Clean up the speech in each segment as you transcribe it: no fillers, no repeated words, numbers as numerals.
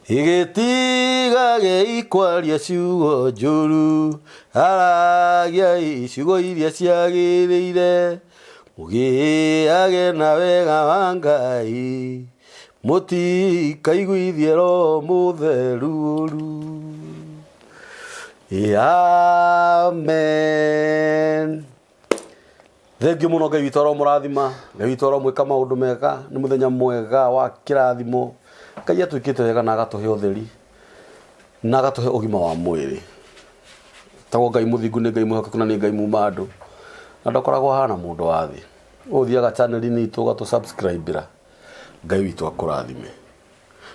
Gĩtigagei kwaria ciugo njũru, aragiai ciugo iria ciagĩrĩire, mũgĩage na wega wa Ngai, mũtikaiguithie Roho Mũtheru ũru. Amen. Thengiũ mũno Ngai witũ aromũrathima, Ngai witũ aromwĩka maũndũ mega, nĩ mũthenya mwega wa kĩrathimo. Ngai atwĩkĩte wega na agatũhe ũtheri na agatũhe ũgima wa mwĩrĩ. Tagwo Ngai mũthingu nĩ Ngai mwĩhokeku na nĩ Ngai muma andũ na ndakoragwo ahana mũndũ wa thĩ. Ũthiaga channel-inĩ itũ ũgatũ subscribe ra Ngai witũ akũrathime.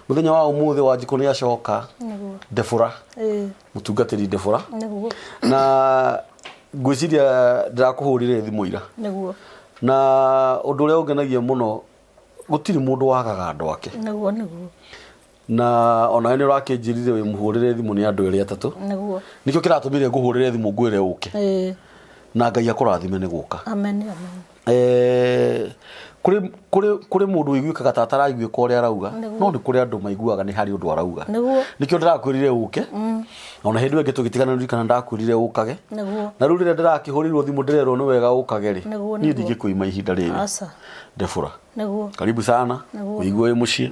Mũthenya wa ũmũthĩ Wanjikũ nĩ acoka Nĩguo. Debora Ĩĩ, mũtungatĩri Debora nĩguo. na ngwĩciria ndĩrakũhũrire thimũ ira Nĩguo. na ũndũ ũrĩa ũngenagia mũno gũtirĩ mũndũ wagaga andũ ake Nĩguo, nĩguo. na onawe nĩ ũrakĩnjĩrire wĩ mũhũrĩre thimũ nĩ andũ erĩ atatũ Nĩguo. nĩkĩo kĩratũmire ngũhũrĩre thimũ ngwĩre ũke Ĩĩ. na Ngai akũrathime nĩ gũka Amen, amen. Eh, kũrĩ kũrĩ kũrĩ mũndũ ũiguĩkaga ta ataraiguĩka ũrĩa arauga Nĩguo. no nĩ kũrĩ andũ maiguaga nĩ harĩ ũndũ arauga Nĩguo. nĩkĩo ndĩrakwĩrire ũke ona hĩndĩ ĩyo ĩngĩ tũgĩtigana nĩririkana ndakwĩrire ũkage Nĩguo. na rĩu rĩrĩa ndĩrakĩhũrĩirwo thimũ ndĩrerwo nĩ wega ũkage rĩ Nĩguo, niĩ nĩguo. ndingĩkũima ihinda rĩrĩ Aca. Debora Nĩguo. karibu sana Nĩguo. wĩigue wĩ mũciĩ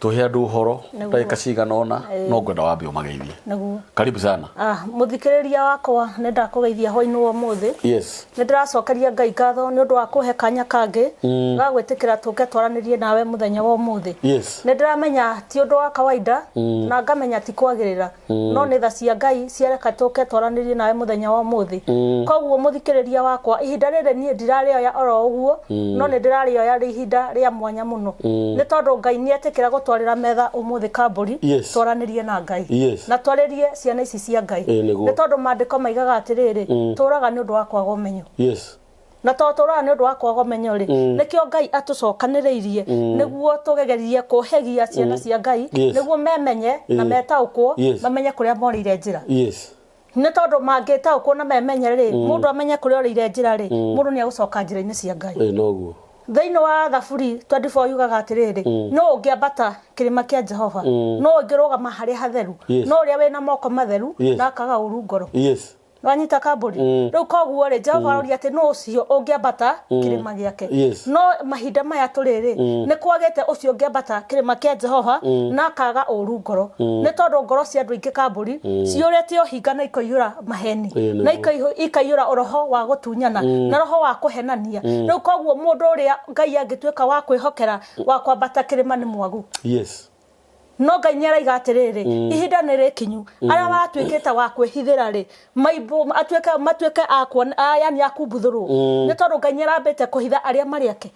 tũhe andũ ũhoro Nĩguo. ndagĩka cigana ũna no ngwenda wambe ũmageithie Nĩguo. karibu sana Ah, mũthikĩrĩria wakwa nĩ ndakũgeithia hwainĩ wa ũmũthĩ yes nĩ ndĩracokeria ngai ngatho nĩ ũndũ wa kũhe kanya kangĩ ga gwĩtĩkĩra tũke twaranĩrie nawe mũthenya wa ũmũthĩ yes nĩ ndĩramenya ti ũndũ wa kawaida na ngamenya ti kwagĩrĩra no nĩ tha cia ngai ciareka tũke twaranĩrie nawe mũthenya wa ũmũthĩ koguo mũthikĩrĩria wakwa ihinda rĩrĩ niĩ ndirarĩoya oro ũguo no nĩ ndĩrarĩoya rĩ ihinda rĩa mwanya mũno nĩ tondũ ngai nĩ etĩkĩra gũtwarĩra metha ũmũthĩ kambũri Yes. twaranĩrie na ngai Yes. na twarĩrie ciana ici cia ngai Ĩĩ, nĩguo. nĩ tondũ maandĩko maigaga atĩrĩrĩ tũraga nĩ ũndũ wa kwaga ũmenyo yes na tondũ tũraga nĩ ũndũ wa kwaga ũmenyo rĩ nĩkĩo ngai atũcokanĩrĩirie nĩguo tũgegerie kũhegia ciana cia ngai Yes. nĩguo memenye na Ĩĩ. metaũkwo Yes. mamenye kũrĩa morĩire njĩra yes nĩ tondũ mangĩtaũkwo na memenye rĩ mũndũ amenye kũrĩa orĩire njĩra rĩ mũndũ nĩ egũcoka njĩra-inĩ cia ngai ĩ noguo thĩinĩ wa thaburi 24 yugaga atĩrĩrĩ nũ ũngĩambata kĩrĩma kĩa jehova nũ ũngĩrũgama harĩa hatheru Yes. nũ ũrĩa wĩna moko matheru Yes. na akaga ũru ngoro yes wanyita kambũri rĩu koguo rĩ jehova aroria atĩ nũ ũcio ũngĩambata kĩrĩma gĩake Yes. no mahinda maya tũrĩ rĩ nĩ kwagĩte ũcio ũngĩambata kĩrĩma kĩa jehova na akaga ũru ngoro nĩ tondũ ngoro cia andũ aingĩ kambũri ciyũrĩte ũhinga na ikaiyũra maheni Ĩĩ, nĩguo. na ikaiyũra roho wa gũtunyana na roho wa kũhenania rĩu koguo mũndũ ũrĩa ngai angĩtuĩka wa kwĩhokera wa kwambata kĩrĩma nĩ mwagu yes no ngai nĩ araiga atĩrĩrĩ ihinda nĩ rĩkinyu arĩa maratuĩkĩte wa kwĩhithĩra rĩ maimbo atuĩke matuĩke a kuona a- yani a kumbuthũrwo nĩ tondũ ngai nĩ arambĩte kũhitha arĩa marĩ ake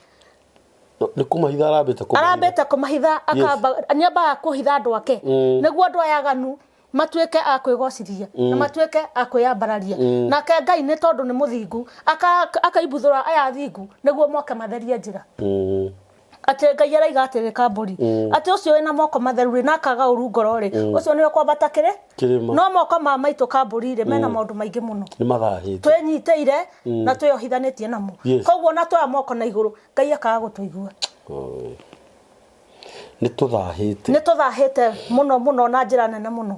nĩ kũmahitha arambĩte kũmahitha arambĩte kũmahitha akamba nĩ ambaga kũhitha andũ ake nĩguo andũ aya aganu matuĩke a kwĩgocithia na matuĩke a kwĩyambararia nake ngai nĩ tondũ nĩ mũthingu aka- akaimbuthũra aya athingu nĩguo moke matherie njĩra atĩ ngai araiga atĩrĩ kambũri atĩ ũcio wĩna moko matheru rĩ na akaga ũru ngoro rĩ ũcio nĩwe kwambata kĩrĩ Kĩrĩma. no moko ma maitũ kambũri rĩ mena maũndũ maingĩ mũno nĩ mathahĩte twĩnyitĩire na twĩohithanĩtie namo Yes. koguo na twoya moko na igũrũ ngai akaga gũtũigua nĩ tũthahĩte nĩ tũthahĩte mũno mũno na njĩra nene mũno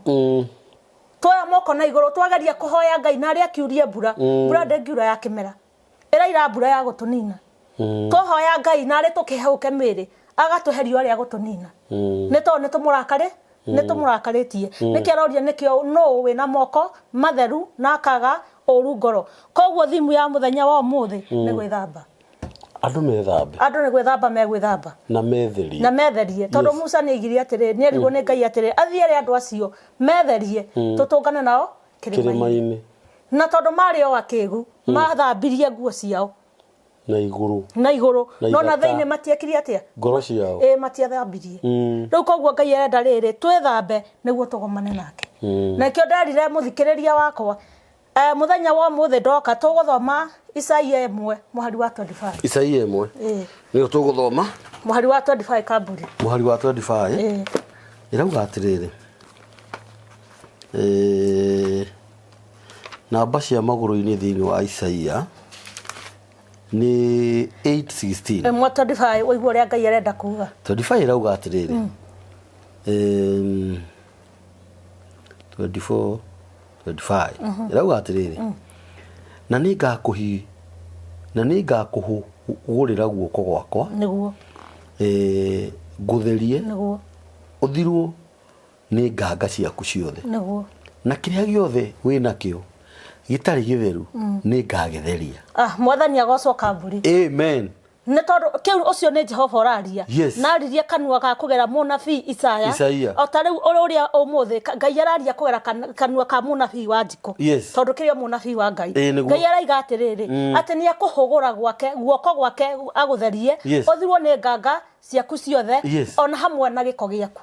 twoya moko na igũrũ twageria kũhoya ngai na arĩa akiurie mbura mbura ndĩngiura ya kĩmera ĩraira mbura ya gũtũnina twahoya ngai na arĩ tũkĩhũke mĩrĩ agatũhe riũa rĩa gũtũnina nĩ tondũ nĩ tũmũrakarĩ nĩ tũmũrakarĩtie nĩkĩo aroria nĩkĩo nũ wĩna moko matheru na akaga ũru ngoro koguo thimu ya mũthenya wa ũmũthĩ nĩ gwĩthamba andũ methambe andũ nĩ gwĩthamba megwĩthamba na metherie na metherie tondũ Yes. Musa nĩ aigire atĩrĩ nĩ erigwo nĩ Ngai atĩrĩ athiĩ ere andũ acio metherie tũtũngane nao kĩrĩma-inĩ kĩrĩma-inĩ na tondũ marĩ o akĩgu mathambirie nguo ciao na igũrũ na igũrũ Na no na ithaka. thĩinĩ matiekire atĩa ngoro ciao ĩ matiathambirie rĩu koguo ngai arenda rĩrĩ twĩthambe nĩguo tũgomane nake na nĩkĩo nderire mũthikĩrĩria wakwa eh, mũthenya wa ũmũthĩ ndoka tũgũthoma Isaia ĩmwe mũhari wa 25 Isaia ĩmwe Ĩ. nĩyo tũgũthoma mũhari wa 25 kamburi mũhari wa 25 Ĩ. ĩrauga atĩrĩrĩ eh, namba cia magũrũ-inĩ thĩinĩ wa Isaia nĩ 816 ĩmwe 25 ũigue ũrĩa ngai arenda kuga 25 ĩrauga atĩrĩrĩ 24 25 ĩrauga atĩrĩrĩ, na nĩ ngakũhi na nĩ ngakũhũgũrĩra guoko gwakwa, ngũtherie, ũthirwo nĩ nganga ciaku ciothe, na kĩrĩa gĩothe wĩ nakĩo gĩtarĩ gĩtheru nĩ ngagĩtheria. Ah, Mwathani agocwo, Kamburi. Amen. Nĩ tondũ kĩu ũcio nĩ Jehova ũraria. Na aririe kanua ga kũgera mũnabii Isaya. Isaia. O ta rĩu ũrĩa ũmũthĩ Ngai araria kũgera kanua ka mũnabii wa Njikũ. Tondũ kĩrĩ o mũnabii wa Ngai. Ĩĩ, nĩguo. Ngai araiga atĩrĩrĩ, atĩ nĩ ekũhũgũra gwake guoko gwake agũtherie, ũthirwo nĩ nganga ciaku ciothe, ona hamwe na gĩko gĩaku.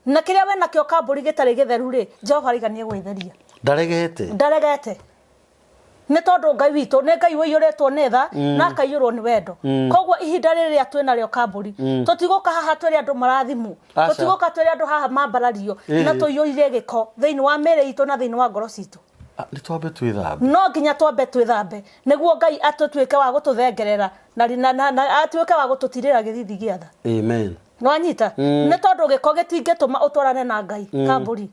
Na kĩrĩa we nakĩo, Kambũri, gĩtarĩ gĩtheru rĩ, Jehova araiga nĩ egũgĩtheria. Ndaregete. Ndaregete, nĩ tondũ Ngai witũ nĩ Ngai ũiyũrĩtwo nĩ tha na akaiyũrwo nĩ wendo. Koguo ihinda rĩrĩa twĩ narĩo, Kambũri, tũtigũka haha twĩre andũ marathimwo. Aca. Tũtigũka twĩre andũ haha mambarario na tũiyũire gĩko thĩinĩ wa mĩĩrĩ itũ na thĩinĩ wa ngoro citũ. Ah, nĩ twambe twĩthambe. No nginya twambe twĩthambe nĩguo Ngai atũtuĩke wa gũtũthengerera na atuĩke wa gũtũtirĩra gĩthithi gĩa tha. Amen. Nĩwanyita? Nĩ tondũ gĩko gĩtingĩtũma ũtwarane na Ngai, Kambũri.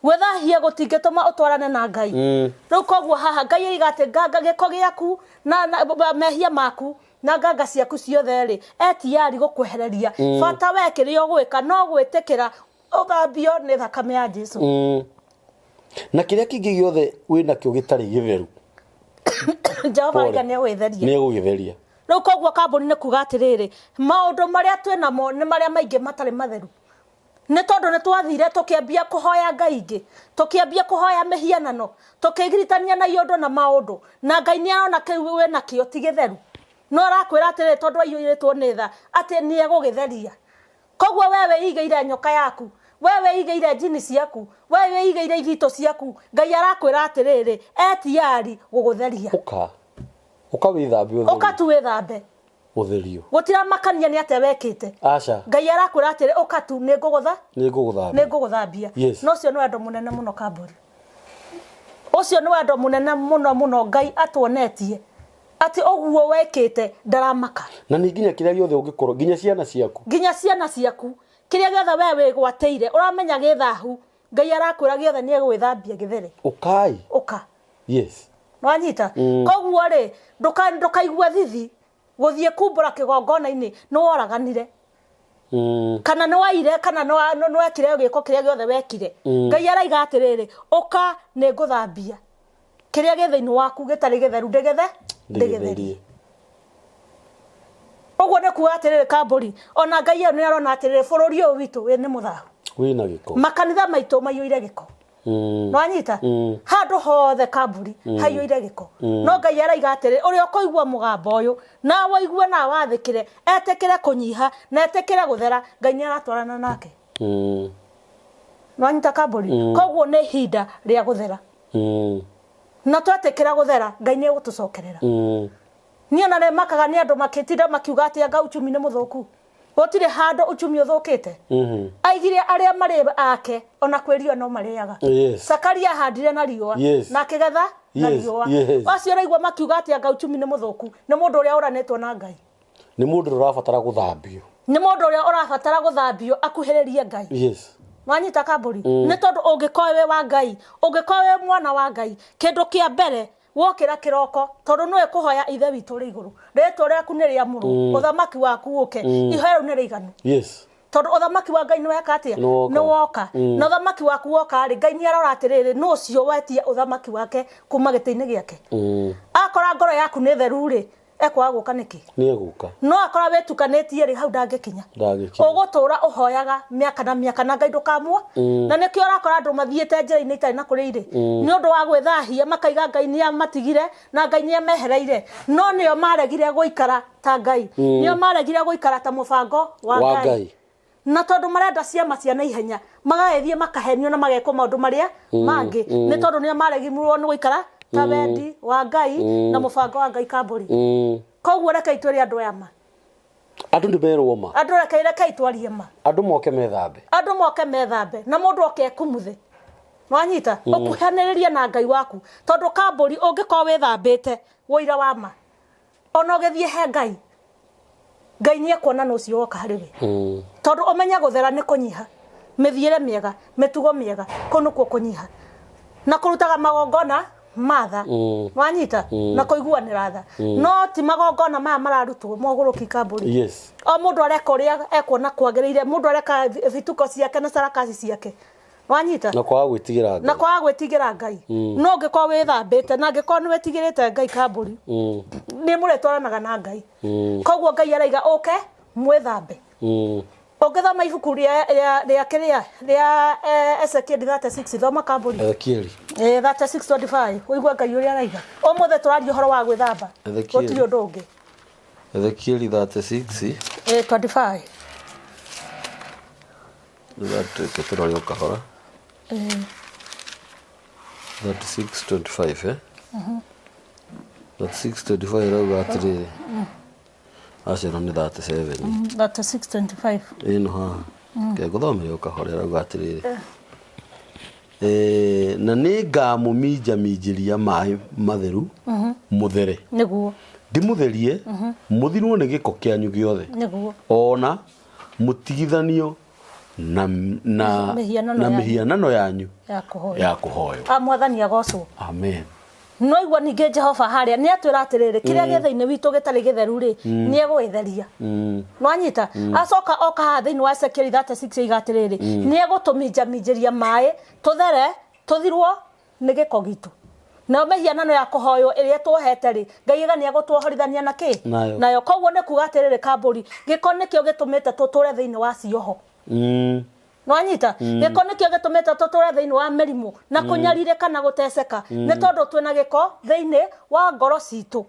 Gwĩthahia gũtingĩtũma ũtwarane na Ngai. Rĩu koguo haha Ngai aiga atĩ nganga gĩko gĩaku na mehia maku na nganga ciaku ciothe rĩ, etiari gũkwehereria. Bata we kĩrĩa ũgwĩka no gwĩtĩkĩra ũthambio nĩ thakame ya Jesu. Na kĩrĩa kĩngĩ gĩothe wĩ nakĩo gĩtarĩ gĩtheru, Jehova Pole. aiga nĩ egwĩtheria. Nĩ egũgĩtheria. Rĩu koguo, Kambuni, nĩ kuga atĩrĩrĩ, maũndũ marĩa twĩ namo nĩ marĩa maingĩ matarĩ matheru, nĩ tondũ nĩ twathire tũkĩambia kũhoya ngai ingĩ, tũkĩambia kũhoya mĩhianano, tũkĩgiritania na iũndũ na maũndũ, na Ngai nĩ arona kĩu wĩ nakĩo ti gĩtheru, no arakwĩra atĩrĩrĩ, tondũ aiyũrĩtwo nĩ tha, atĩ nĩ egũgĩtheria. Koguo we wĩigĩire nyoka yaku, we wĩigĩire njini ciaku, we wĩigĩire ithitũ ciaku, Ngai arakwĩra atĩrĩrĩ, etiari gũgũtheria. Ũka, ũka wĩthambe, ũtherio. Ũka tu wĩthambe. Ũtherio. Gũtiramakania nĩ atĩa wekĩte. Aca. Ngai arakwĩra atĩrĩ, ũka tu, nĩ ngũgũtha Nĩ ngũgũthambia. Nĩ ngũgũthambia. Na ũcio nĩ wendo mũnene mũno, Kambũri. Ũcio nĩ wendo mũnene mũno mũno Ngai atuonetie, atĩ ũguo wekĩte ndaramaka. Na nĩ nginya kĩrĩa gĩothe ũngĩkorwo, nginya ciana ciaku. Nginya ciana ciaku, kĩrĩa gĩothe we wĩgwatĩire ũramenya gĩ thahu, Ngai arakwĩra gĩothe nĩ egũgĩthambia gĩthere. Ũkai. Ũka. Nĩwanyita? Koguo rĩ, ndũkaigue thithi gũthiĩ kumbũra kĩgongona-inĩ nĩ woraganire, kana nĩ waire, kana nĩ wekire gĩko kĩrĩa gĩothe wekire. Ngai araiga atĩrĩrĩ, ũka, nĩ ngũthambia kĩrĩa gĩ thĩinĩ waku gĩtarĩ gĩtheru, ndĩgethe ndĩgĩtherie. Ũguo nĩ kuga atĩrĩrĩ, Kambũri, ona Ngai ĩyo nĩ arona atĩrĩrĩ, bũrũri ũyũ witũ wĩ nĩ mũthahu. Wĩna gĩko. Makanitha maitũ maiyũire gĩko. Nĩwanyita? Handũ hothe, Kamburi, haiyũire gĩko, no Ngai araiga atĩrĩ, ũrĩa ũkũigua mũgambo ũyũ na woigue na wathĩkĩre, etĩkĩre kũnyiha na etĩkĩre gũthera, Ngai nĩ aratwarana nake. Nĩwanyita, Kambũri? Koguo nĩ ihinda rĩa gũthera, na twetĩkĩra gũthera, Ngai nĩ egũtũcokerera. Niĩ ona nĩ makaga nĩ andũ makĩtinda makiuga atĩ anga uchumi nĩ mũthũku. Gũtirĩ handũ uchumi ũthũkĩte. Aigire arĩa marĩ ake ona kwĩ riũa no marĩaga. Sakaria ahandire na riũa na akĩgetha na riũa. Acio ũraigua makiuga atĩ anga uchumi nĩ mũthũku nĩ mũndũ ũrĩa ũranĩtwo na Ngai. Nĩ mũndũ ũrabatara gũthambio. Nĩ mũndũ ũrĩa ũrabatara gũthambio akuhĩrĩrie Ngai. Wanyita, Kambũri? Nĩ tondũ ũngĩkorwo wĩ wa Ngai, ũngĩkorwo wĩ mwana wa Ngai, kĩndũ kĩa mbere wokĩra kĩroko, tondũ nĩwe kũhoya Ithe witũ ũrĩ igũrũ, rĩtwa rĩaku nĩ rĩamũrwo, ũthamaki waku ũke, ihoya rĩu nĩ rĩiganu, tondũ ũthamaki wa Ngai nĩ weka atĩa? Nĩ woka. Nĩ woka. Na ũthamaki waku woka rĩ, Ngai nĩ arora atĩrĩrĩ, nũ ũcio wetia ũthamaki wake kuma gĩtĩ-inĩ gĩake? Akora ngoro yaku nĩ theru rĩ, ekwaga gũka nĩkĩ? Nĩ egũka. No akora wĩtukanĩtie rĩ, hau ndangĩkinya. Ndangĩkinya. Ũgũtũra ũhoyaga mĩaka na mĩaka na Ngai ndũkamwo. Na nĩkĩo ũrakora andũ mathiĩte njĩra-inĩ itarĩ na kũrĩa irĩ, nĩ ũndũ wa gwĩthahia, makaiga Ngai nĩ amatigire na Ngai nĩ amehereire, no nĩo maregire gũikara ta Ngai, nĩo maregire gũikara ta mũbango wa wa Ngai. Ngai. Na tondũ marenda ciama cia naihenya, magagĩthiĩ makahenio na magekwo maũndũ marĩa mangĩ, nĩ tondũ nĩo maregimirwo nĩ gũikara ta wendi wa Ngai na mũbango wa Ngai, Kambũri. Koguo rekei twĩre andũ aya ma. Andũ nĩ merwo ma. Andũ, rekei twarie ma. Andũ moke methambe. Andũ moke methambe, na mũndũ oke ekumuthe, wanyita, ũkuhanĩrĩrie na Ngai waku, tondũ, Kambũri, ũngĩkorwo wĩthambĩte wũira wa ma, ona ũgĩthiĩ he Ngai, Ngai nĩ ekuona nũ ũcio woka harĩ we. Tondũ ũmenye gũthera nĩ kũnyiha mĩthiĩre mĩega, mĩtugo mĩega, kũu nĩkuo kũnyiha. Na kũrutaga magongona ma tha. Wanyita? Na kũiguanĩra tha. No ti magongona maya mararutwo mogũrũki kambũri. Yes. O mũndũ areka ũrĩa ekuona kwagĩrĩire, mũndũ areka bituko ciake na sarakasi ciake. Wanyita? Na kwaga gwĩtigĩra Na Ngai. kwaga gwĩtigĩra Ngai. No ũngĩkorwo wĩthambĩte na angĩkorwo nĩ wĩtigĩrĩte Ngai kambũri, nĩ mũrĩtwaranaga na Ngai. Koguo Ngai araiga ũke mwĩthambe. Ũngĩthoma ibuku rĩa rĩa rĩa kĩrĩa rĩa Ezekiel 36 thoma kambũri. Ezekieli. 36:25 ũigue Ngai ũrĩa araiga. Ũmũthĩ tũraria ũhoro wa gwĩthamba. Ezekieli. Gũtirĩ ũndũ ũngĩ. Ezekieli 36. 25. Reke tũrore o kahora. 36:25 eh? 36:25 ĩrauga atĩrĩrĩ. Aca ĩno nĩ 37. 36:25. Ĩno haha. Reke ngũthomere o kahora ĩrauga atĩrĩrĩ. Eh, na nĩ ngamũminjaminjĩria maĩ matheru mũthere Nĩguo. ndĩmũtherie mũthirwo nĩ gĩko kĩanyu gĩothe Nĩguo. ona mũtigithanio na, na, Mĩhianano na yanyu. mĩhianano yanyu Ya kũhoya. ya kũhoywo A mwathani agocwo. Amen. No igua ningĩ Jehova harĩa nĩ atwĩra atĩrĩrĩ kĩrĩa gĩ thĩinĩ witũ gĩtarĩ gĩtheru rĩ nĩ egũgĩtheria. Nwanyita? Acoka oka haha thĩinĩ wa Ezekiel 36 oiga atĩrĩrĩ nĩ egũtũminjaminjĩria maĩ tũthere tũthirwo nĩ gĩko gitũ. Nayo mĩhianano ya kũhoywo ĩrĩa tuohete rĩ Ngai ega nĩ egũtuohorithania na kĩ? Nayo. Nayo. Koguo nĩ kuga atĩrĩrĩ kambũri gĩko nĩkĩo gĩtũmĩte tũtũre thĩinĩ wa cioho. Nwanyita? Gĩko nĩkĩo gĩtũmĩte tũtũre thĩinĩ wa mĩrimũ na kũnyarirĩka na gũteceka nĩ tondũ twĩna gĩko thĩinĩ wa ngoro citũ.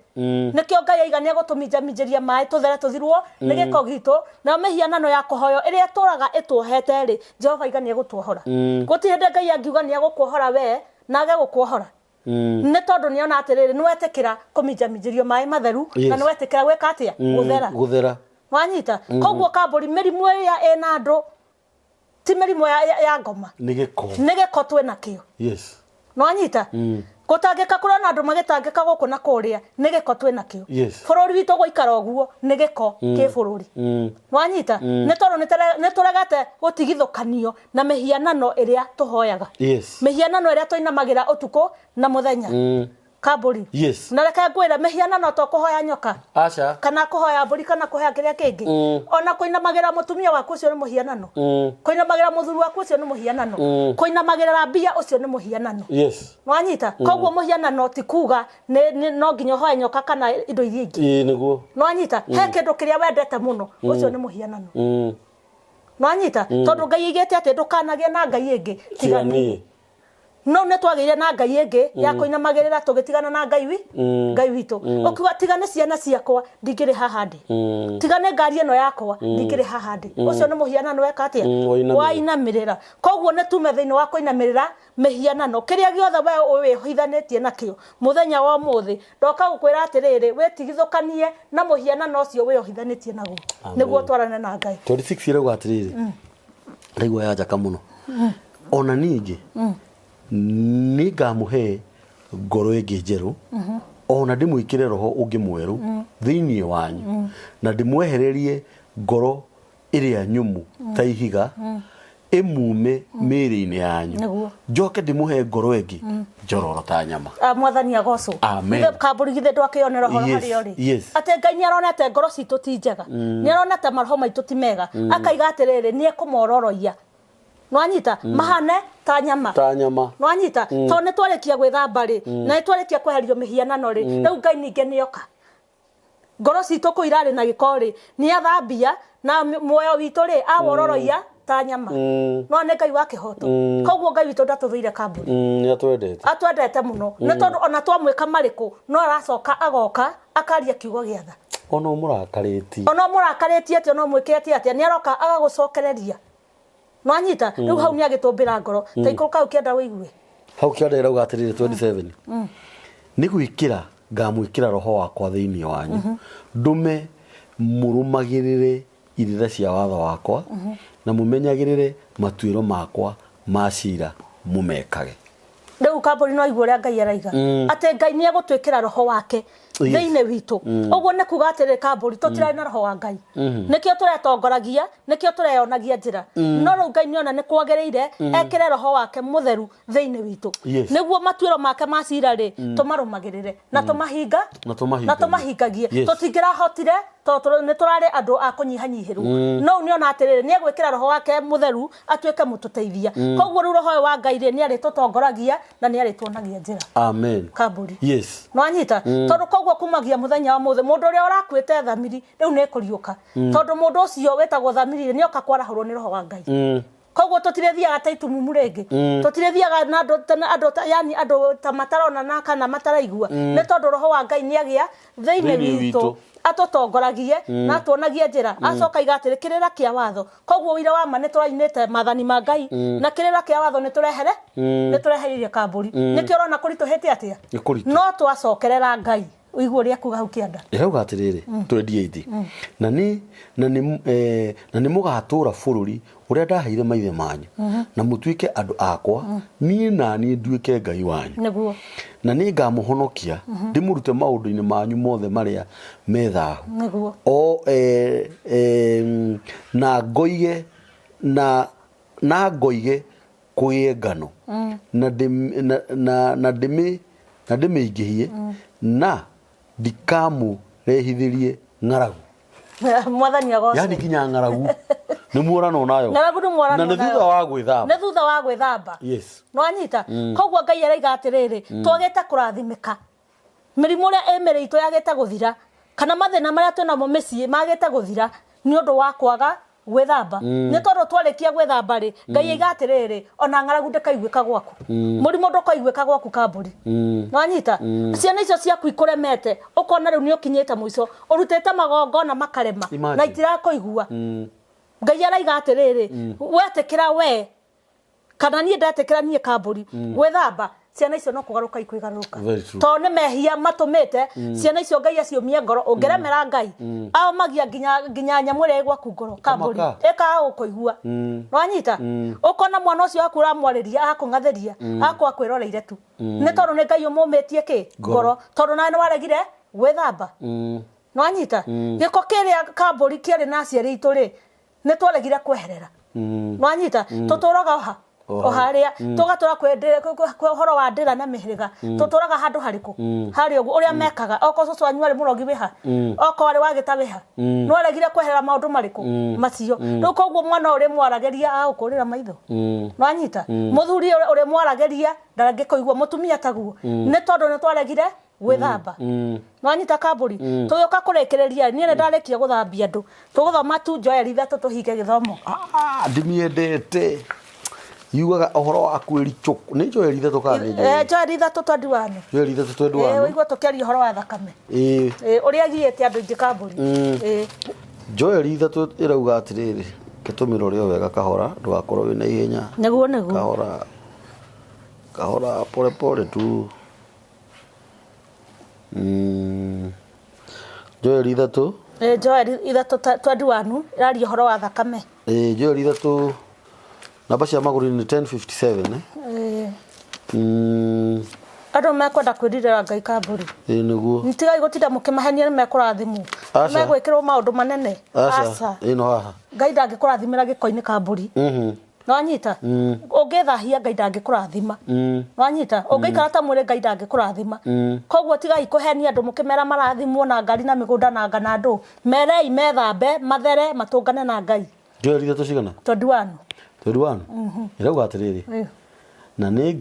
Nĩkĩo Ngai aiga nĩ egũtũminjaminjĩria maĩ tũthere tũthirwo nĩ gĩko gitũ. Nayo mĩhianano ya kũhoywo ĩrĩa ĩtũraga ĩtuohete rĩ Jehova aiga nĩ egũtuohora. Gũtirĩ hĩndĩ Ngai angiuga nĩ egũkuohora we na age gũkuohora. Nĩ tondũ nĩ ona atĩrĩrĩ nĩ wetĩkĩra kũminjaminjĩrio maĩ matheru na nĩ wetĩkĩra gwĩka atĩa? Gũthera. Gũthera. Wanyita? Koguo kambũri mĩrimũ ĩrĩa ĩna andũ ti mĩrimũ ya ngoma. Nĩ gĩko. Nĩ gĩko twĩna kĩo. Yes. Nwanyita? Gũtangĩka kũrona andũ magĩtangĩka gũkũ na kũrĩa nĩ gĩko twĩna kĩo. Yes. Bũrũri witũ gũikara ũguo nĩ gĩko kĩ bũrũri. Nwanyita? Nĩ tondũ nĩ tũregete gũtigithũkanio na mĩhianano ĩrĩa tũhoyaga. Yes. Mĩhianano ĩrĩa tũinamagĩra ũtukũ na mũthenya. Kambũri. Yes. Na reke ngwĩre mĩhianano to kũhoya nyoka. Aca. Kana kũhoya mbũri kana kũhoya kĩrĩa kĩngĩ. Ona kũinamagĩra mũtumia waku ũcio nĩ mũhianano. Kũinamagĩra mũthuri waku ũcio nĩ mũhianano. Kũinamagĩrĩra mbia ũcio nĩ mũhianano. Yes. Nwanyita? Koguo mũhianano ti kuga no nginya ũhoe nyoka kana indo iria ingĩ. Ĩĩ nĩguo. Nwanyita? He kĩndũ kĩrĩa wendete mũno ũcio nĩ mũhianano. Nwanyita? Tondũ Ngai aigĩte atĩ ndũkanagĩe na ngai ĩngĩ tiga niĩ. No nĩ twagĩire na ngai ĩngĩ ya kũinamagĩrĩra tũgĩtigana na ngai wi ngai witũ. Ũkiuga tiga nĩ ciana ciakwa ndingĩrĩ haha ndĩ. Tiga nĩ ngari ĩno yakwa ndingĩrĩ haha ndĩ. Ũcio nĩ mũhianano weka atĩa? Wainamĩrĩra. Wainamĩrĩra. Koguo nĩ tume thĩinĩ wa kũinamĩrĩra mĩhianano. Kĩrĩa gĩothe we wĩhithanĩtie nakĩo mũthenya wa ũmũthĩ ndoka gũkwĩra atĩrĩrĩ wĩtigithũkanie na mũhianano ũcio wĩohithanĩtie naguo nĩguo twarane na Ngai. 26 ĩrauga atĩrĩrĩ ndaigua ya njaka mũno. Ona ningĩ nĩ ngamũhe ngoro ĩngĩ njerũ ona ndĩmwĩkĩre roho ũngĩ mwerũ thĩinĩ wanyu na ndĩmwehererie ngoro ĩrĩa nyũmũ ta ihiga ĩmume mĩĩrĩ-inĩ yanyu. Nĩguo. Njoke ndĩmũhe ngoro ĩngĩ njororo ta nyama. Mwathani agocwo. Amen. Githĩ kambũri githĩ ndwakĩonera ũhoro Yes, harĩa ũrĩ? yes. Atĩ Ngai nĩ aronete ngoro citũ ti njega. Nĩ aronete maroho maitũ ti mega. Akaiga atĩrĩrĩ nĩ ekũmororoia. Nwanyita? Mahane ta nyama. Ta nyama. Nwanyita? Tondũ nĩ twarĩkia gwĩthamba rĩ, na nĩ twarĩkia kweherio mĩhianano rĩ, rĩu Ngai ningĩ nĩ oka. Ngoro citũ kũu irarĩ na gĩko rĩ, nĩ athambia na muoyo witũ rĩ, awororoia ta nyama. No nĩ Ngai wa kĩhoto. Koguo Ngai witũ ndatũthũire kambũri. Nĩ atwendete. Atwendete mũno. Nĩ tondũ ona twamwĩka marĩkũ, no aracoka agoka akaria kiugo gĩa tha. Ona ũmũrakarĩtie. Ona ũmũrakarĩtie atĩa, ona ũmwĩkĩte atĩa, nĩ aroka agagũcokereria. Nwanyita? Rĩu hau nĩ agĩtũmbĩra ngoro. Ta ikũrũka hau kĩanda ũigue. Hau kĩanda ĩrauga atĩrĩrĩ 27. Nĩ gwĩkĩra ngamwĩkĩra roho wakwa thĩinĩ wanyu. Ndũme mũrũmagĩrĩre irĩra cia watho wakwa na mũmenyagĩrĩre matuĩro makwa ma cira mũmekage. Rĩu kambũri no igue ũrĩa Ngai araiga. Atĩ Ngai nĩ egũtwĩkĩra roho wake. Thĩinĩ witũ. Ũguo nĩ kuga atĩrĩrĩ, kambũri, tũtirarĩ na roho wa Ngai, nĩkĩo tũretongoragia, nĩkĩo tũreyonagia njĩra. No rĩu Ngai nĩona nĩ kwagĩrĩire ekĩre roho wake mũtheru thĩinĩ witũ, nĩguo matuĩro make ma cira rĩ, tũmarũmagĩrĩre na tũmahinga Na tũmahingagie. Na tũmahingagie. Tũtingĩrahotire tondũ nĩ tũrarĩ andũ a kũnyihanyihĩrwo. No rĩu nĩona atĩrĩrĩ, nĩ egwĩkĩra roho wake mũtheru atuĩke mũtũteithia. Koguo rĩu roho ũyũ wa Ngai rĩ, nĩ arĩtũtongoragia na nĩ arĩtuonagia njĩra. Amen. Kambũri. Yes. Nwanyita? Tondũ koguo kumagia mũthenya wa mũthĩ, mũndũ ũrĩa ũrakuĩte thamiri rĩu nĩ kũriũka, tondũ mũndũ ũcio wĩtagwo thamiri rĩ, nĩoka kwarahũrwo nĩ roho wa Ngai. Koguo tũtirĩthiaga ta itumumu rĩngĩ, tũtirĩthiaga na andũ ta- na andũ ta- yani andũ ta matarona na kana mataraigua, nĩ tondũ roho wa Ngai nĩ agĩa thĩinĩ Thĩinĩ witũ, witũ. Atũtongoragie na atuonagie njĩra. Acoka iga atĩrĩ, kĩrĩra kĩa watho. Koguo ũira wa ma nĩ tũrainĩte maathani ma Ngai, na kĩrĩra kĩa watho nĩ tũrehere nĩ tũrehereirie kambũri. Nĩkĩo ũrona kũritũhĩte atĩa. Nĩ kũritũ. No twacokerera Ngai, ũigua ũrĩa kuga hau kĩanda. Ĩrauga atĩrĩrĩ, 28, na nĩ mũgatũũra bũrũri ũrĩa ndaheire maithe manyu, na mũtuĩke andũ akwa, niĩ na niĩ nduĩke Ngai wanyu. Na nĩ ngamũhonokia ndĩmũrute maũndũ-inĩ manyu mothe marĩa me thahu. O na ngoige na ngoige kũgĩe ngano, na ndĩmĩingĩhie, na ndikamũrehithĩrie ng'aragu. Mwathani agocwo. Yani nginya ng'aragu nĩ muoranwo nayo. Ng'aragu nĩ mworanwo Na nĩ nayo. thutha wa gwĩthamba. Nĩ thutha wa gwĩthamba. Nwanyita? Koguo Ngai araiga atĩrĩrĩ, twagĩte kũrathimĩka, mĩrimũ ĩrĩa ĩ mĩrĩ itũ yagĩte gũthira, kana mathĩna marĩa twĩnamo mĩciĩ magĩte gũthira nĩ ũndũ wa kwaga gwĩthamba. Nĩ tondũ twarĩkia gwĩthamba rĩ, Ngai aiga atĩrĩrĩ, ona ng'aragu ndĩkaiguĩka gwaku, mũrimũ ndũkaiguĩka gwaku kambũri. Nwanyita? Ciana icio ciaku ikũremete, ũkona rĩu nĩ ũkinyĩte mũico, ũrutĩte magongona makarema na Imagine. itirakũigua. Ngai araiga atĩrĩrĩ, wetĩkĩra we kana niĩ ndetĩkĩra niĩ kambũri gwĩthamba, ciana icio no kũgarũka ikwĩgarũrũka. Very true. Tondũ nĩ mehia matũmĩte ciana icio Ngai aciũmie ngoro. Ũngĩremera Ngai, aomagia nginya nyamũ ĩrĩa ĩ gwaku ngoro kambũri. Kamaka. Ĩkaga gũkũigua. Nwanyita? Ũkona mwana ũcio waku ũramwarĩria, agakũng'athĩria, agakorwo akwĩroreire tu, nĩ tondũ nĩ Ngai ũmũmĩtie kĩ? Ngoro, tondũ nawe nĩ waregire gwĩthamba. Nwanyita? Gĩko kĩrĩa kambũri kĩarĩ na aciari aitũ rĩ, nĩ twaregire kweherera. Nwanyita? Tũtũraga oha O o harĩa tũgatũra kwĩ ũhoro wa ndĩra na mĩhĩrĩga. Tũtũraga handũ harĩkũ harĩa ũguo ũrĩa mekaga. Okorwo cũcũ wanyu arĩ mũrogi wĩha, okorwo arĩ wagĩta wĩha, nĩwaregire kweherera maũndũ marĩkũ macio. Rĩu koguo mwana ũyũ ũrĩmwaragĩria agũkũrĩra maitho. Nwanyita? Mũthuri ũrĩa ũrĩmwaragĩria ndangĩkũigua, mũtumia taguo, nĩ tondũ nĩ twaregire gwĩthamba. Nwanyita kambũri? Tũgĩũka kũrĩkĩrĩria, niĩ nĩ ndarĩkia gũthambia andũ. Tũgũthoma tu Joeli 3 tũhinge gĩthomo. Ah, ndĩmĩendete. Yugaga ũhoro wa kwĩricũkwo. Nĩ Joeli 3 kana nĩ Joeli? Joeli 3:21. Joeli 3:21. Ũigua tũkĩaria ũhoro wa thakame. Ũrĩa giĩte andũ aingĩ kambũri. Joeli 3 ĩrauga atĩrĩrĩ, gĩtũmĩro rĩo wega kahora, ndũgakorwo wĩna ihenya. Nĩguo. Kahora kahora, pole pole tu. Joeli 3. Joeli 3:21 ĩraria ũhoro wa thakame. Joeli 3, namba cia magũrũ nĩ 1057, eh? Andũ mekwenda kwĩrirĩra Ngai kambũri. Ĩĩ nĩguo. Tigai gũtinda mũkĩmahenia nĩ mekũrathimwo. Aca. Megwĩkĩrwo maũndũ manene. Aca. Ĩno haha. Ngai ndangĩkũrathimĩra gĩko-inĩ kambũri. Nwanyita? Ũngĩthahia, Ngai ndangĩkũrathima. Nwanyita? Ũngĩikara ta mwĩrĩ, Ngai ndangĩkũrathima. Koguo tigai kũhenia andũ mũkĩmera marathimwo na ngari na mĩgũnda na nga na ndũ. Merei methambe, mathere, matũngane na Ngai. Joeli 3 cigana? 21. 21. Ĩrauga atĩrĩrĩ, na nĩ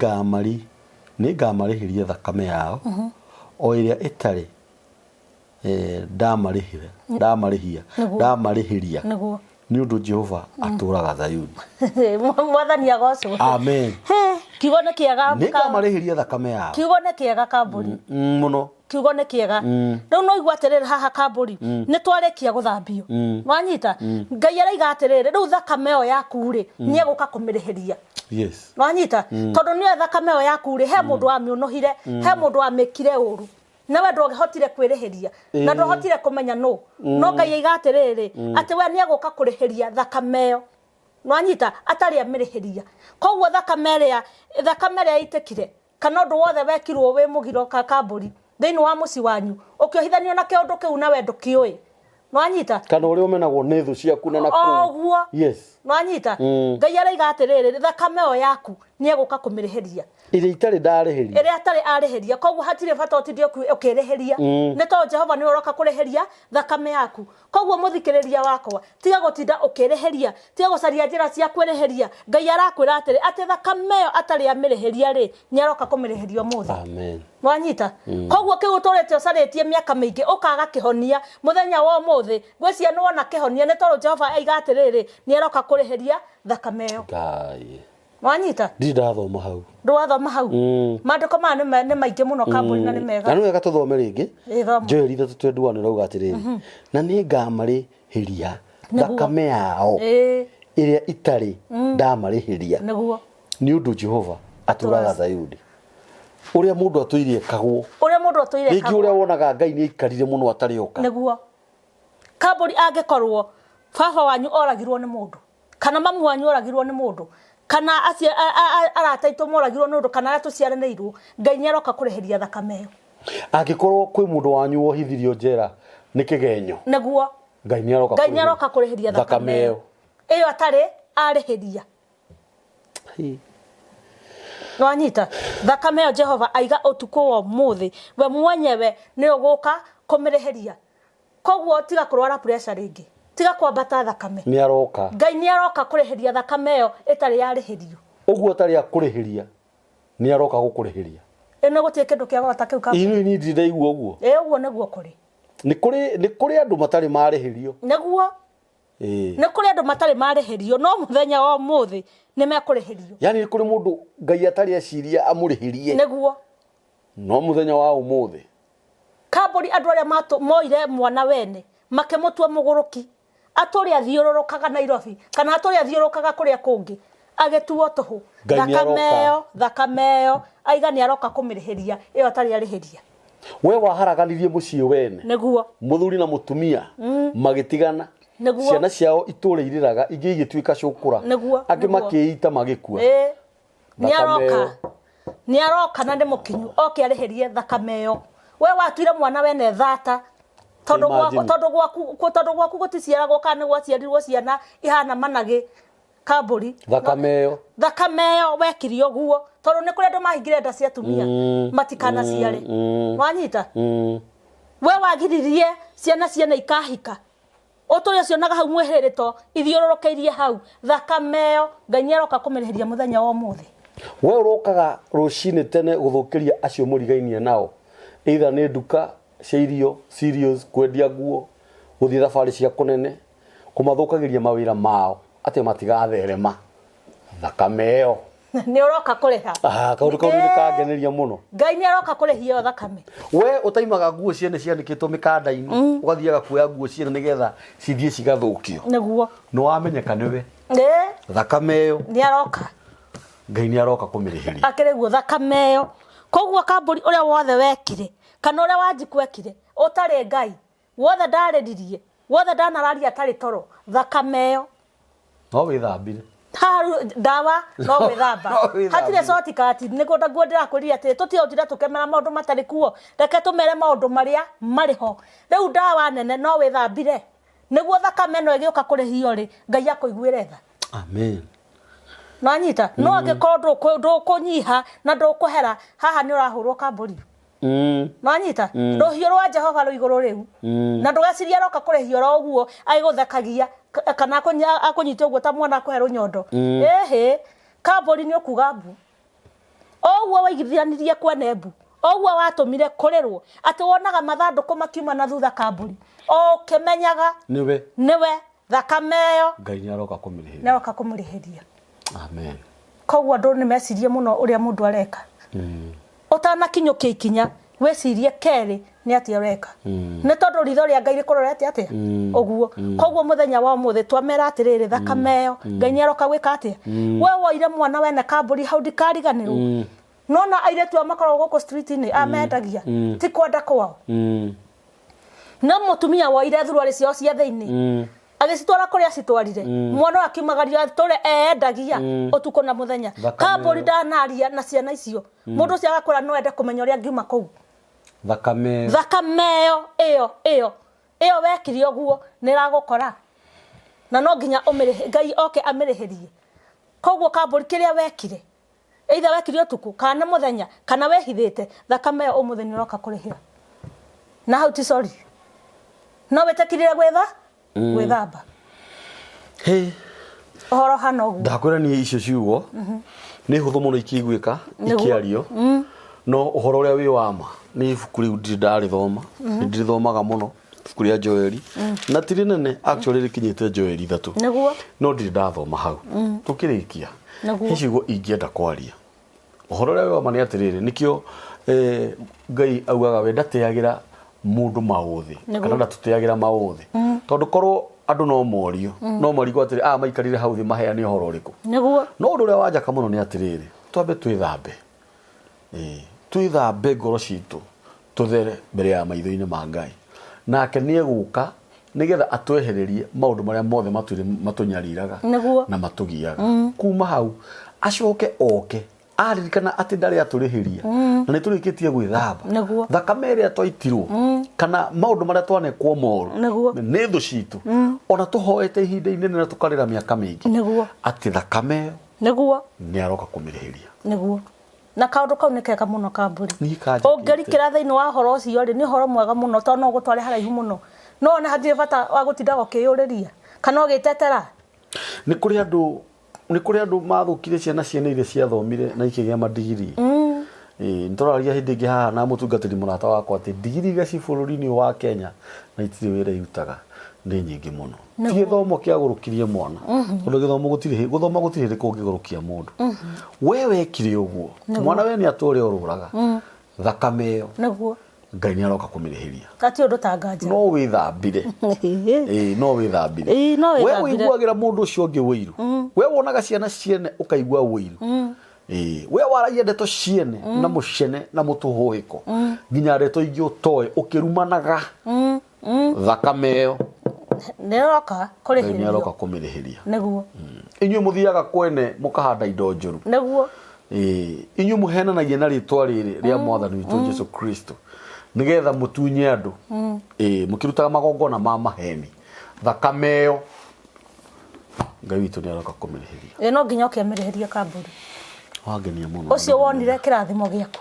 ngamarĩhĩria thakame yao o ĩrĩa ĩtarĩ ndamarĩhire ndamarĩhia ndamarĩhĩria, nĩ ũndũ Jehova atũraga Zayuni. Mwathani agocwo. Amen. He, kiugo nĩ kĩega. Nĩ ngamarĩhĩria thakame yao. Kiugo nĩ kĩega kambũri. Mũno. Kiugo nĩ kĩega. Rĩu no igua atĩrĩrĩ, haha kambũri, nĩ twarĩkia gũthambio. Nwanyita? Ngai araiga atĩrĩrĩ, rĩu thakame ĩyo yaku rĩ, nĩ egũka kũmĩrĩhĩria. Nwanyita? Tondũ nĩyo thakame ĩyo yaku rĩ, he mũndũ wamĩũnũhire, he mũndũ wamĩkire ũru, nawe ndwahotire kwĩrĩhĩria na ndwahotire kũmenya nũ. No Ngai aiga atĩrĩrĩ, atĩ we nĩ egũka kũrĩhĩria thakame ĩyo. Nwanyita? Atarĩ amĩrĩhĩria. Koguo thakame ĩrĩa ĩtĩkire kana ũndũ wothe wekirwo wĩ mũgiro ka kambũri. Thĩinĩ wa mũciĩ wanyu ũkĩohithanio na kĩũndũ kĩu na we ndũkĩũĩ, nwanyita? Kana ũrĩa ũmenagwo nĩ thũ ciaku na nakũu. Oguo. Yes. Nwanyita? Ngai araiga atĩrĩrĩ, thakame ĩyo yaku nĩ egũka kũmĩrĩhĩria. Ĩrĩa itarĩ ndarĩhĩria. Ĩrĩa atarĩ arĩhĩria. Koguo hatirĩ bata ũtinde ũkĩrĩhĩria, nĩ tondũ Jehova nĩwe ũroka kũrĩhĩria thakame yaku. Koguo mũthikĩrĩria wakwa, tiga gũtinda ũkĩrĩhĩria, tiga gũcaria njĩra cia kwĩrĩhĩria. Ngai arakwĩra atĩrĩ, atĩ thakame ĩyo atarĩ amĩrĩhĩria rĩ, nĩ aroka kũmĩrĩhĩria ũmũthĩ. Amen. Wanyita? Koguo kĩu ũtũrĩte ũcarĩtie mĩaka mĩingĩ ũkaga kĩhonia, mũthenya wa ũmũthĩ ngwĩciria nĩ wona kĩhonia, nĩ tondũ Jehova aiga atĩrĩrĩ, nĩ aroka kũrĩhĩria thakame ĩyo. Ngai. Wanyita? Ndirĩ ndathoma hau. Ndũrathoma hau? Maandĩko maya nĩ maingĩ mũno kambũri na nĩ mega. Na nĩ wega tũthome rĩngĩ. Ĩ, thoma. Joeli 3:21 ĩrauga atĩrĩrĩ, na nĩ ngamarĩhĩria thakame yao ĩrĩa itarĩ ndamarĩhĩria. Nĩguo. Nĩ ũndũ Jehova atũraga Zayuni. Ũrĩa mũndũ atũire ekagwo. Ũrĩa mũndũ atũire Rĩngĩ ekagwo. Ũrĩa wonaga Ngai nĩ aikarire mũno atarĩ oka. Nĩguo. Kambũri angĩkorwo baba wanyu oragirwo nĩ mũndũ, kana mamu wanyu oragirwo nĩ mũndũ, kana arata aitũ moragirwo nĩ ũndũ, kana arĩa tũciaranĩirwo, Ngai nĩ aroka kũrĩhĩria thakame ĩyo. Angĩkorwo kwĩ mũndũ wanyu wohithirio njera nĩ kĩgenyo. Nĩguo. Ngai nĩ aroka Ngai nĩ aroka kũrĩhĩria thakame ĩyo. Ĩyo atarĩ arĩhĩria. Nwanyita? Thakame ĩyo Jehova aiga ũtukũ wa ũmũthĩ, we mwenyewe nĩ ũgũka kũmĩrĩhĩria. Koguo tiga kũrwara pressure rĩngĩ, tiga kwambata thakame. Nĩ aroka. Ngai nĩ aroka kũrĩhĩria thakame ĩyo ĩtarĩ yarĩhĩrio. Ũguo atarĩ akũrĩhĩria, nĩ aroka gũkũrĩhĩria. Ĩno gũtirĩ kĩndũ kĩa goro ta kĩu ka. Ĩĩ niĩ ndirĩ ndaigua ũguo. Ĩĩ ũguo nĩguo kũrĩ. Nĩ kũrĩ andũ matarĩ marĩhĩrio. Nĩguo. Nĩ kũrĩ andũ matarĩ marĩhĩrio, no mũthenya wa ũmũthĩ nĩ mekũrĩhĩrio. Yani nĩ kũrĩ mũndũ Ngai atarĩ eciria amũrĩhĩrie. Nĩguo. No mũthenya wa ũmũthĩ. Kambũri andũ arĩa moire mwana wene makĩmũtua mũgũrũki, atũrĩ athiũrũrũkaga Nairobi kana atũrĩ athiũrũrũkaga kũrĩa kũngĩ agĩtuo tũhũ. Ngai nĩ Thakame aroka. ĩyo, thakame ĩyo aiga nĩ aroka kũmĩrĩhĩria ĩyo atarĩ arĩhĩria. We waharaganirie mũciĩ wene. Nĩguo. Mũthuri na mũtumia magĩtigana. Nĩguo. Ciana ciao itũre irĩraga, ingĩ igĩtuĩka cũkũra. Nĩguo, Angĩ nĩguo. makĩita magĩkua. Ĩĩ. Nĩ Thakame aroka. ĩyo. Nĩ aroka na nĩ mũkinyu oke arĩhĩrie thakame ĩyo. We watuire mwana wene thata. Tondũ gwaku, Imagine. tondũ gwaku, tondũ gwaku gũticiaragwo kana nĩ gwaciarirwo ciana ihana managĩ kambũri. Thakame ĩyo. Thakame ĩyo wekire ũguo tondũ nĩ kũrĩ andũ mahingire nda cia atumia matikanaciare. Wanyita? We wagiririe ciana ciene ikahika. Ũtũre ũcionaga hau mwĩhĩrĩto ithiũrũrũkĩirie hau. Thakame ĩyo Ngai nĩ aroka kũmĩrĩhĩria mũthenya wa ũmũthĩ. We ũrokaga rũcinĩ tene gũthũkĩria acio mũrigainie nao, either nĩ nduka cia irio, cereals, kwendia nguo, gũthiĩ thabarĩ cia kũnene, kũmathũkagĩria mawĩra mao atĩ matigatherema. Thakame ĩyo. Nĩ ũroka kũrĩha. Ah, kaũndũ kau nĩ kangeneria mũno. Ngai nĩ aroka kũrĩhia ĩyo thakame. We ũtaimaga nguo ciene cianĩkĩtwo mĩkanda-inĩ, ũgathiaga kuoya nguo ciene nĩgetha cithiĩ cigathũkio. Nĩguo. Nĩ wamenyeka nĩwe. Ĩĩ. Thakame ĩyo. Nĩ aroka. Ngai nĩ aroka kũmĩrĩhĩria. Akĩrĩ guo thakame ĩyo. Koguo kambũri ũrĩa wothe wekire kana ũrĩa Wanjikũ ekire ũtarĩ Ngai, wothe ndarĩririe, wothe ndanararia atarĩ toro, thakame ĩyo. No wĩthambire. Haru, ndawa no gwĩthamba. No wĩthambire. Hatirĩ shortcut, nĩguo ndaguo ndĩrakwĩrire atĩrĩ, tũtige gũtinda tũkĩmera maũndũ matarĩ kuo, reke tũmere maũndũ marĩa marĩ ho. Rĩu ndawa nene no wĩthambire, nĩguo thakame ĩno ĩgĩũka kũrĩhio rĩ, Ngai akũiguĩre tha. Amen. Nĩwanyita? No angĩkorwo ndũkũnyiha na ndũkũhera, haha nĩ ũrahũrwo kambũri. Nĩwanyita? Rũhiũ rwa Jehova rwĩ igũrũ rĩu. Na ndũgecirie aroka kũrĩhia oro ũguo agĩgũthekagia kana akũnyite ũguo ta mwana akũhe rũnyondo. Ĩhĩ, kambũri nĩ ũkuga mbu. O ũguo waigithanirie kwene mbu, o ũguo watũmire kũrĩrwo, atĩ wonaga mathandũkũ makiuma na thutha kambũri, o ũkĩmenyaga Nĩwe. nĩwe thakame ĩyo Ngai nĩ aroka kũmĩrĩhĩria. Nĩ aroka kũmũrĩhĩria. Amen. Koguo andũ nĩ mecirie mũno ũrĩa mũndũ areka. Ũtanakinyũkia ikinya, wĩcirie kerĩ nĩ atĩa ũreka. Nĩ tondũ ritho rĩa Ngai rĩkũrorete atĩa? Ũguo. Koguo mũthenya wa ũmũthĩ twamera atĩrĩrĩ, thakame ĩyo Ngai nĩ aroka gwĩka atĩa? We woire mwana wene kambũri hau ndikariganĩrwo. Nona airĩtu aya makoragwo gũkũ street-inĩ, aya mendagia, ti kwenda kwao. No mũtumia woire thuruarĩ ciao cia thĩinĩ, agĩcitwara kũrĩa acitwarire, mwana ũyũ akiumagario atũre eendagia ũtukũ na mũthenya. Thakame Kambũri ĩyo. ndanaria na ciana icio. Mũndũ ũcio agakwĩra no ende kũmenya ũrĩa angiuma kũu. Thakame. Thakame ĩyo ĩyo ĩyo ĩyo wekire ũguo nĩ ĩragũkora na no nginya ũmĩrĩhe, Ngai oke amĩrĩhĩrie. Koguo kambũri kĩrĩa wekire, either wekire ũtukũ kana nĩ mũthenya kana wehithĩte, thakame ĩyo ũmũthĩ nĩ ũroka kũrĩhĩra. Na hau ti sorry. No wĩtĩkĩrire gwĩtha gwĩthamba. Hey. Ũhoro hana ũguo. Ndakwĩra niĩ icio ciugo nĩ hũthũ mũno ikĩiguĩka ikĩario, no ũhoro ũrĩa wĩ wa ma nĩ ibuku rĩu ndirĩ ndarĩthoma, nĩ ndĩrĩthomaga mũno ibuku rĩa Joeli, na ti rĩnene actually, rĩkinyĩte Joeli 3. No ndirĩ ndathoma hau. Tũkĩrĩkia, he ciugo ingĩenda kwaria. Ũhoro ũrĩa wĩ wa ma nĩ atĩrĩrĩ, nĩkĩo Ngai augaga we ndateagĩra mũndũ maũthĩ kana ndatũteagĩra maũthĩ, tondũ korwo andũ no morio no marigwo atĩrĩ, aya maikarire hau thĩ maheane ũhoro ũrĩkũ? No ũndũ ũrĩa wanjaka mũno nĩ atĩrĩrĩ, twambe twĩthambe, twĩthambe ngoro citũ, tũthere mbere ya maitho-inĩ ma Ngai, nake nĩ egũka nĩgetha atwehererie maũndũ marĩa mothe matũnyariraga na matũgiaga. Kuma hau acoke oke aririkana atĩ ndarĩ atũrĩhĩria na nĩ tũrĩkĩtie gwĩthamba thakame ĩrĩa twaitirwo kana maũndũ marĩa twanekwo moru nĩ thũ citũ, ona tũhoete ihinda inene na tũkarĩra mĩaka mĩingĩ, atĩ thakame ĩyo nĩ aroka kũmĩrĩhĩria. Nĩguo, na kaũndũ kau nĩ kega mũno, kambũri. Niĩ kanjakĩte. Ũngĩrikĩra thĩinĩ wa ũhoro ũcio rĩ, nĩ ũhoro mwega mũno tondũ no ũgũtware haraihu mũno. No one hatirĩ bata wa gũtindaga ũkĩyũrĩria kana ũgĩtetera. Nĩ kũrĩ andũ mathũkire ciana ciene iria ciathomire na ikĩgĩa madigiri. Ĩĩ, nĩ tũraragia hĩndĩ ĩngĩ haha na mũtungatĩri mũrata wakwa atĩ ndigiri iria ci bũrũri-inĩ ũyũ wa Kenya na itirĩ wĩra irutaga nĩ nyingĩ mũno. Ti gĩthomo kĩagũrũkirie mwana, tondũ gĩthomo gũtirĩ gũthoma gũtirĩ hĩndĩ kũngĩgũrũkia mũndũ. We wekire ũguo, mwana we nĩ atũre orũraga, thakame ĩyo Ngai nĩ aroka kũmĩrĩhĩria. Gati ũndũ ta nganja. No wĩthambire. Ĩĩ, no wĩthambire. Ĩĩ, no We wĩthambire. ũiguagĩra mũndũ ũcio ũngĩ ũiru, we wonaga ciana ciene ũkaigua ũiru. Ĩĩ, we waragia ndeto ciene na mũcene na mũtũhũhĩko, nginya ndeto ingĩ ũtoĩ, ũkĩrumanaga, thakame ĩyo Nĩ ĩroka Ngai nĩ aroka kũrĩhĩrio. kũmĩrĩhĩria. Inyuĩ mũthiaga kwene mũkahanda indo njũru. Ĩĩ, inyuĩ mũhenanagia na rĩtwa rĩrĩ rĩa mwathani witũ Jesu Kristo nĩgetha mũtunye andũ. Ĩĩ, mũkĩrutaga magongona ma maheni, thakame ĩyo Ngai witũ nĩ aroka kũmĩrĩhĩria. Ĩ, no nginya oke amĩrĩhĩrie, kambũri. Wangenia mũno. Ũcio wonire kĩrathimo gĩaku,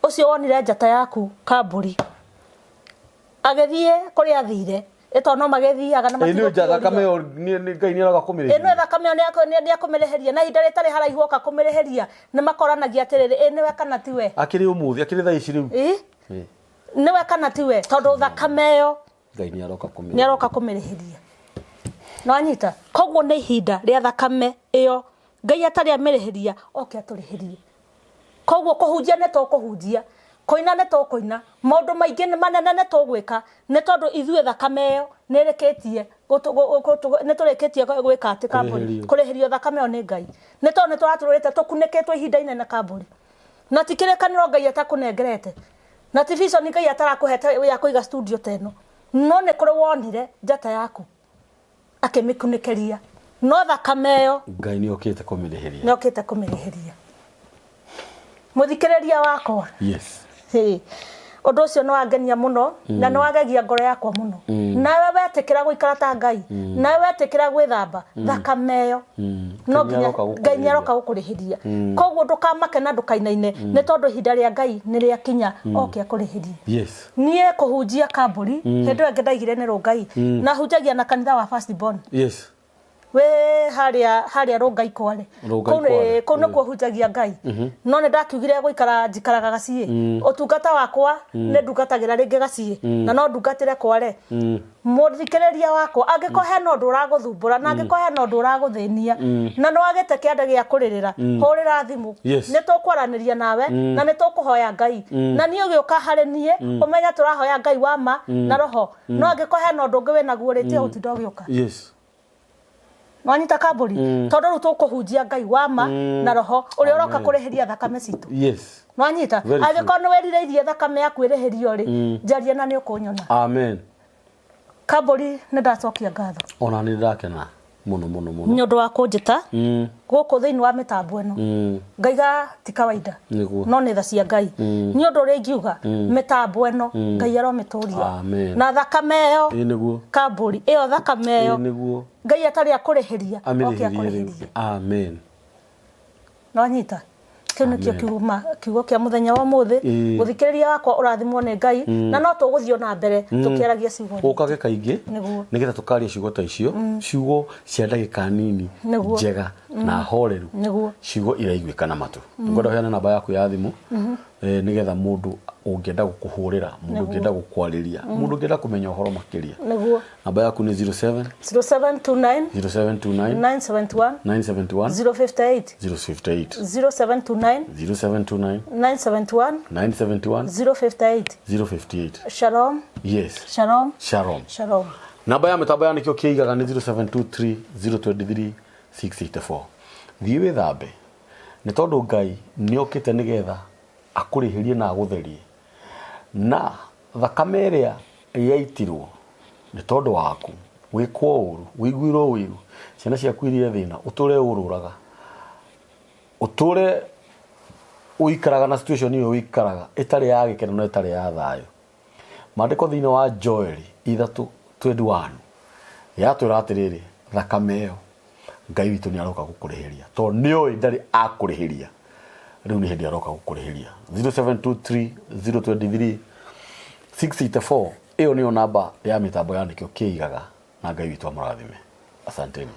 ũcio wonire njata yaku, kambũri, agĩthiĩ kũrĩa athire ĩtondũ no magĩthiaga na Ĩĩ, nĩ nja thakame matigũkĩũrio. ĩyo Ngai nĩ aroka Ĩ, no kũmĩrĩhĩria. Thakame ĩyo nĩ ekũmĩrĩhĩria, na ihinda rĩtarĩ haraihu oka kũmĩrĩhĩria nĩ makoranagia atĩrĩrĩ, ĩ nĩwe kana tiwe? Akĩrĩ ũmũthĩ, akĩrĩ thaa ici rĩu. Ĩ, Ĩĩ, nĩwe kana tiwe? Tondũ thakame ĩyo Ngai nĩ aroka nĩ kũmĩrĩhĩria. Aroka kũmĩrĩhĩria. Nĩwanyita? Koguo nĩ ihinda rĩa thakame ĩyo Ngai atarĩ amĩrĩhĩria oke atũrĩhĩrie. Koguo kũhunjia nĩ tũkũhunjia, kũina nĩ tũkũina, maũndũ maingĩ nĩ manene nĩ tũgwĩka, nĩ tondũ ithuĩ thakame ĩyo nĩ ĩrĩkĩtie nĩ tũrĩkĩtie gwĩka atĩ, kambũri? Kũrĩhĩrio. Kũrĩhĩrio thakame ĩyo nĩ Ngai, nĩ tondũ nĩ tũratũrĩte tũkunĩkĩtwo ihinda inene, kambũri, na ti kĩrĩkanĩro Ngai atakũnengerete, na ti vision Ngai atarakũhete ya kũiga studio ta ĩno, no nĩ kũrĩ wonire njata yaku akĩmĩkunĩkĩria, no thakame ĩyo Ngai nĩ okĩte kũmĩrĩhĩria. Nĩ okĩte kũmĩrĩhĩria. Mũthikĩrĩria wakwa, Hĩ, ũndũ ũcio nĩ wangenia mũno na nĩ wagegia ngoro yakwa mũno. Nawe wetĩkĩra gũikara ta Ngai, nawe wetĩkĩra gwĩthamba, thakame ĩyo no Ngai nginya nĩaroka gũkũrĩhĩria. Ngai nĩ aroka gũkũrĩhĩria. Koguo ndũkamake na ndũkainaine, nĩ tondũ ihinda rĩa Ngai nĩ rĩakinya oke akũrĩhĩrie. Niĩ kũhunjia, kambũri, hĩndĩ ĩyo ĩngĩ ndaigire nĩ Rũngai na hunjagia na kanitha wa First Born wĩ harĩa Rũngai Kware. Rũngai Kũu Kware. Kũu nĩkuo hunjagia Ngai, no nĩ ndakiugire gũikara njikaraga Gaciĩ. Ũtungata wakwa nĩ ndungatagĩra rĩngĩ Gaciĩ na no ndungatĩre Kware. Mũthikĩrĩria wakwa, angĩkorwo hena ũndũ ũragũthumbũra na angĩkorwo hena ũndũ ũragũthĩnia na nĩ wagĩte kĩanda gĩa kũrĩrĩra, hũrĩra thimũ. Nĩ tũkwaranĩria nawe na nĩ tũkũhoya Ngai, na niĩ ũgĩũka harĩ niĩ ũmenye tũrahoya Ngai wa ma na roho. No angĩkorwo hena ũndũ ũngĩ wĩnaguo rĩ, tiga gũtinda ũgĩũka. Nwanyita, kambũri? Tondũ rĩu tũkũhunjia Ngai wa ma na roho ũrĩa ũroka Amen. kũrĩhĩria thakame citũ. Nwanyita? Very true. Angĩkorwo nĩ wĩrirĩirie thakame yaku ĩrĩhĩrio rĩ, njarie na nĩ ũkũnyona. Amen. Kambũri, nĩ ndacokia ngatho. Ona nĩ ndakena. Mũno mũno mũno. Nĩ ũndũ wa kũnjĩta gũkũ thĩinĩ wa mĩtambo ĩno. Ngaiga ti kawaida. Nĩguo. No nĩ tha cia Ngai. Nĩ ũndũ ũrĩa ingiuga mĩtambo ĩno Ngai aromĩtũria. Amen. Na thakame ĩyo Ĩĩ nĩguo. kambũri ĩyo thakame ĩyo Ĩĩ nĩguo. Ngai atarĩ akũrĩhĩria oke Amĩrĩhĩrie rĩu. akũrĩhĩrie. Amen. Nĩwanyita? Kĩu nĩkĩo kiuma kiugo kĩa mũthenya wa ũmũthĩ. Ĩĩ. Mũthikĩrĩria wakwa ũrathimwo nĩ Ngai na no tũgũthiĩ ona mbere tũkĩaragia ciugo nyingĩ. Ũkage kaingĩ Nĩguo. nĩgetha tũkaria ciugo ta icio, ciugo cia ndagĩka nini Nĩguo. njega na horeru, Nĩguo. ciugo iraiguĩka na matũ. Ngwenda ũheane namba yaku ya thimũ nĩgetha mũndũ ũngĩenda gũkũhũrĩra, mũndũ ũngĩenda gũkwarĩria, mũndũ ũngĩenda kũmenya ũhoro makĩria. Nĩguo. Namba yaku nĩ 07 0729 0729 971 971 058 058 0729 0729 971 971 058. 058. Shalom. Yes. Shalom. Shalom. Shalom. Namba ya mĩtambo ya nĩkĩo kĩigaga nĩ 0723 023 684. Thiĩ wĩthambe nĩ tondũ Ngai nĩ okĩte nĩgetha akũrĩhĩrie na agũtherie, na thakame ĩrĩa yaitirwo nĩ tondũ waku wĩkwo ũru, wĩiguĩrwo ũiru, ciana ciaku irie thĩna, ũtũre ũrũraga, ũtũre ũikaraga na situation ĩyo ũikaraga ĩtarĩ ya gĩkeno na ĩtarĩ ya thayũ. Maandĩko thĩinĩ wa Joeli 3:21 yatwĩra atĩrĩrĩ, thakame ĩyo Ngai witũ nĩ aroka gũkũrĩhĩria, tondũ nĩ oĩ ndarĩ akũrĩhĩria, rĩu nĩ hĩndĩ aroka gũkũrĩhĩria. 0723 023 684 ĩyo nĩyo namba ya mĩtambo ya nĩkĩo kĩigaga, na Ngai witũ amũrathime. Asanteni.